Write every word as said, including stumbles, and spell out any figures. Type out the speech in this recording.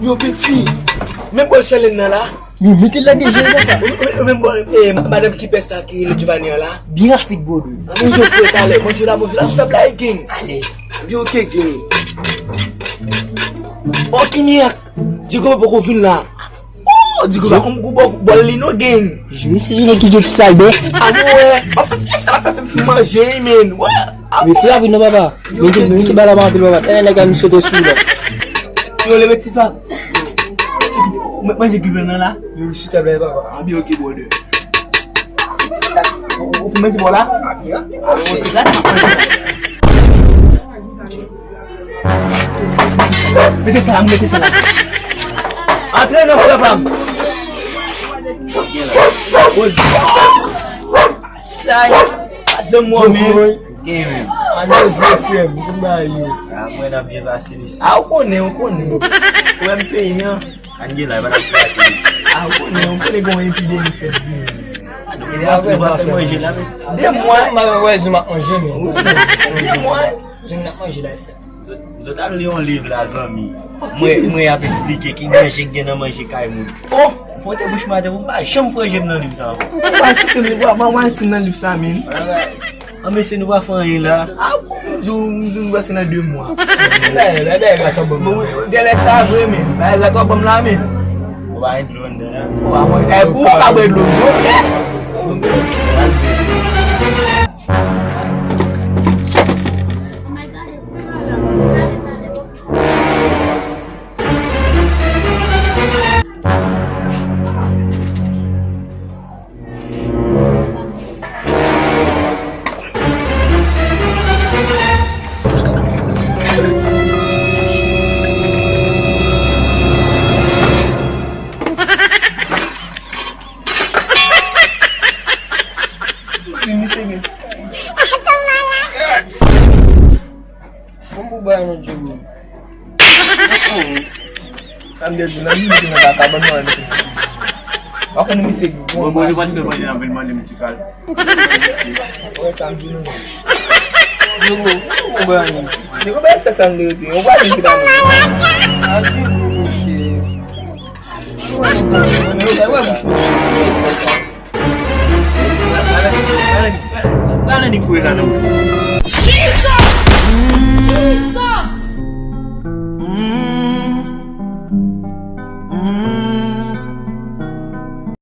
Yo, piti, men bòl Sherlyn nan la. Yo, mete l nan deje, papa. Ou, ou, ou menm bòl, eh, ma-, madanm ki pè sa ki rele Giovanni an la. Byen rapid, brother. Ann, yo, frè, talè. Manje la, manje la, sou tab la, e, gang. Alèz. Yo, ok, gang. Okinyak. Diego poko vin la. Oh, Diego pa konn gou bò-, bòl li non, gang. Jwe se jounen ki gen style, bè. A, mwen wè. Pa fè, fè sa, pa fè, fè manje, men. Wè. Mesye, rapid non, papa. Yo, men ki, men ki bal la pa anpil, papa. Tande nèg la, m sote sou la. Yo, leve ti fa. Mwen manje ki vle nan la. Yo, sou tab la, papa. A, byen, ok, brother. Ou, ou fin manje bò la? A, byen. A, bon, ti la. Mete sa la, mete sa la. Antre non, frè pa m. Poz. Slay. Pa janm wè men. Gen men. Ann oze, frè m, m konn bagay yo. A, mwen ap byen pase, mesye. A, ou konnen, ou konnen. Ou wè m peyi an. Ann gen la, e pa t ap fè atè. A, ou konnen, ou konnen gen yon epidemi k fèk vini. A, nou pa fè, nou pa fè manje la, men. De mwa. M pa wè si m ap manje, men. De mwa. Si m ap manje la, e fè. Zòt, zòt al li yon liv la, zanmi. Mwen, mwen ap esplike ki danje k gen nan manje kay moun. Oh, m fwote bouch m atè pou m pa janm fè je m nan liv sa ankò. Ou pa site m, ou pa, ou pa site m nan liv sa, men. An, mesye, nou pa fè anyen la. A, m di w, m di w, nou pase nan de mwa. Bagay, bagay, bagay, gata, bon, bon. Genlè sa vre, men. Bagay, gata, bon, la, men. Ou pa gen dlo anndan la. Ou pa mwen, kay pou ou ka bwè dlo, ok? Bon, pou bay nou djougo. Sa m te di nan li, li te nan kaka, ban nou ann. Pa konn misye ki bon. Bon, bon, yo pa t fè manje nan vil manje medikal. Wè sa m di nou. Djougo, bon, bay nou. Djougo, bay se sa m te rete. Ou pa di ki ta nou. A, djougo, monchè. Ou wè nou pa. Ou wè, ou wè, ou wè, monchè. Pale ni kouye sa nan bouch.